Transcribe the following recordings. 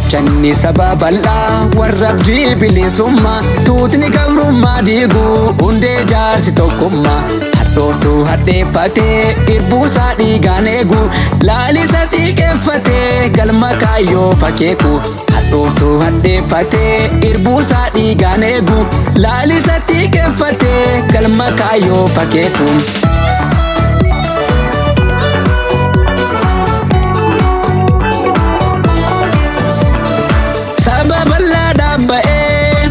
Gaachanni saba bal'aa warra abdii bilisummaa, tuutni gabrummaa diiguu hundee jaarsi tokkummaa. Hadhooftuu hadheeffatee irbuusaa dhiigaan eegu, laalisa xiiqeeffatee galma kaayyoo fakeeku. Hadhooftuu hadheeffatee irbuusaa dhiigaan eegu, laalisa xiiqeeffatee galma kaayyoo fakeeku. Saba bal'aa dhaabba'ee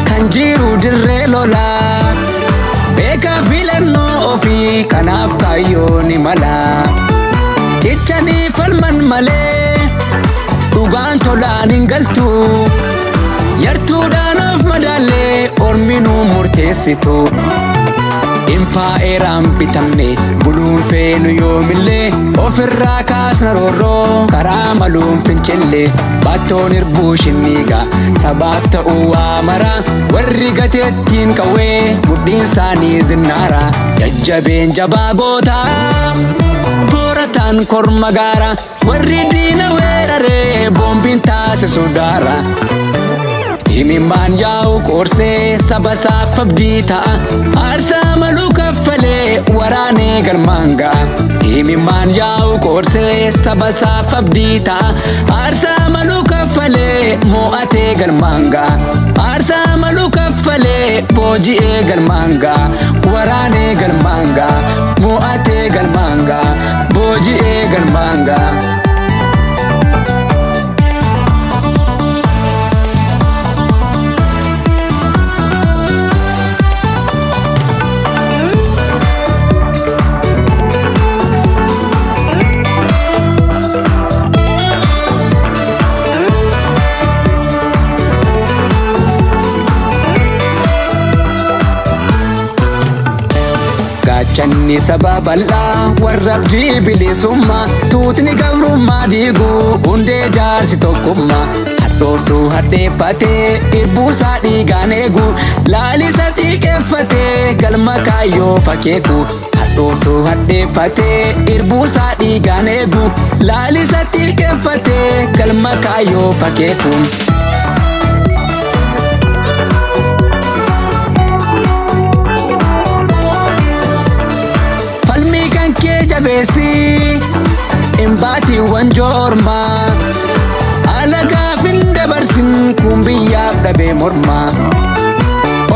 kan jiru dirree lolaa, beekaa filannoo ofii kanaaf kaayyoo ni mala. Cichanii falman malee dhugaan tolaan hin galtu, yartuudhaan of madaallee orminuu murteessitu. Impaa'eeraan bitamne buluun feenu yoomillee, ofirraa kaasna roorroo karaa maluun fincille. Baattoon irbuu shinniiga sabaaf ta'uu waa mara, warri gateettiin qawwee mudhiin isaanii zinnaara. Jajjabeen jabaa gootaa boorataan korma gaara, warri diina weeraree boombiin taasisu daara. Himimmaan yaa'u qoorsee saba isaaf abdii ta'a, aarsaa maluu kaffalee waraanee galmaan ga'a. Himimmaan yaa'u qoorsee saba isaaf abdii ta'a, aarsaa maluu kaffalee moo'atee galmaan ga'a. Aarsaa maluu kaffalee booji'ee galmaan ga'a, waraanee galmaan ga'a, moo'atee galmaan ga'a, booji'ee galmaan ga'a. Gaachanni saba bal'aa warra abdii bilisummaa, tuutni gabrummaa diiguu hundee jaarsi tokkummaa. Hadhooftuu hadheeffatee irbuusaa dhiigaan eegu, laalisa xiiqeeffatee galma kaayyoo fakeeku. Hadhooftuu hadheeffatee irbuusaa dhiigaan eegu, laalisa xiiqeeffatee galma kaayyoo fakeeku. Falmii kan kee jabeessi imbaatiiwwan joormaa, alagaaf hin dabarsin kun biyyaaf dhabee mormaa.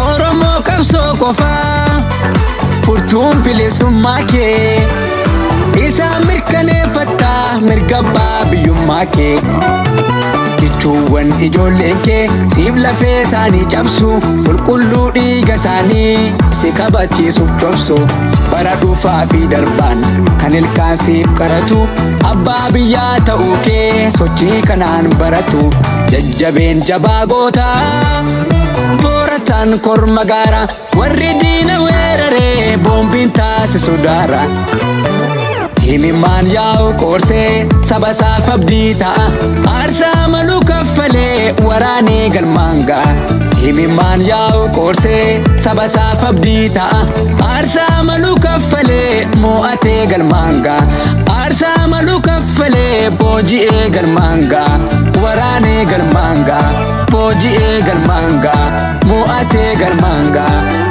Oromoo qabsoo qofaa furtuun bilisummaa kee, isaa mirkaneeffattaa mirga abbaa biyyummaa kee. Kichuuwwan ijoolleen kee siif lafee isaanii cabsu, qulqulluu dhiiga isaanii si kabachiisuuf cobsu. Bara dhufaa fi darbaan kan ilkaan siif qaratu, abbaa biyyaa ta'uu kee sochii kanaan baratu. Jajjabeen jabaa gootaa boorataan korma gaara, warri diina weeraree boombiin taasisu daara. Himimmaan yaa'u qoorsee saba isaaf abdii ta'a, aarsaa maluu kaffalee waraanee galmaan ga'a. Himimmaan yaa'u qoorsee saba isaaf abdii ta'a, aarsaa maluu kaffalee moo'atee galmaan ga'a. Aarsaa maluu kaffalee booji'ee galmaan ga'a, waraanee galmaan ga'a, booji'ee galmaan ga'a, moo'atee galmaan ga'a.